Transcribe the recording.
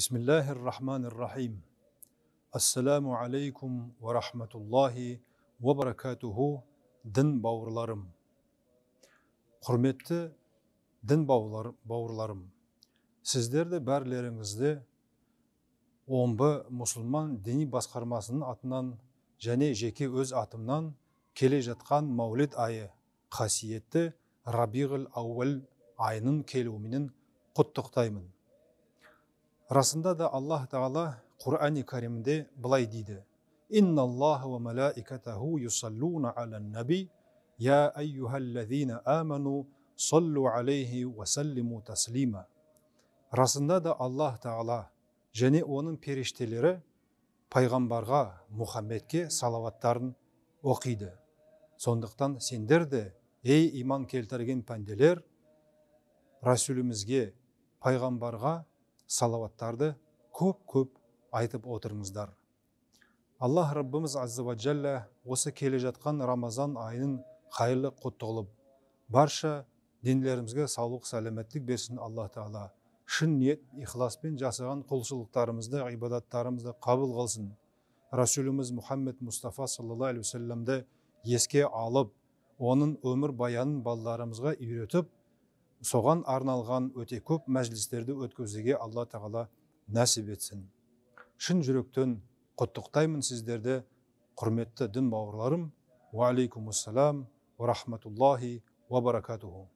Бисмиллахир-рахманир-рахим. Ассаламу алейкум ва рахматуллахи ва баракатуху, дін бауырларым. Құрметті дін бауырларым, сіздерді бәрлеріңізді Омбы мұсылман діни басқармасының атынан және жеке өз атымнан келе жатқан Маулид айы, қасиетті Рабиғил Ауал айының келуіменен құттықтаймын. Расында да Аллах Тағала Құрани Каримде былай дейді: Инналлаха ва малаикатаху юсаллуна алян наби, я айюхаллазина аману саллу алейхи ва саллиму таслима. Расында да Аллах Тағала және оның періштелері пайғамбарға, Мұхаммедке салаваттарын оқиды. Сондықтан сендер де, ей иман келтірген пәнделер, Расулімізге, пайғамбарға салаваттарды көп-көп айтып отырыңыздар. Аллах Раббымыз Азза ва Джалла осы келе жатқан Рамазан айының қайырлы құтты қылып, барша діндерімізге саулық, сәлеметтік берсін Аллах Тағала. Шын ниет, ихласпен жасаған құлшылықтарымызды, ибадаттарымызды қабыл қылсын. Расуліміз Мұхаммед Мұстафа саллаллаху алейхи уассаламды еске алып, оның өмір баянын балаларымызға үйретіп, соған арналған өте көп мәжілістерді өткізуге Алла Тағала нәсіп етсін. Шын жүректен құттықтаймын сіздерді, құрметті дін бауырларым. Уа алейкумуссалам ва рахматуллахи ва баракатуху.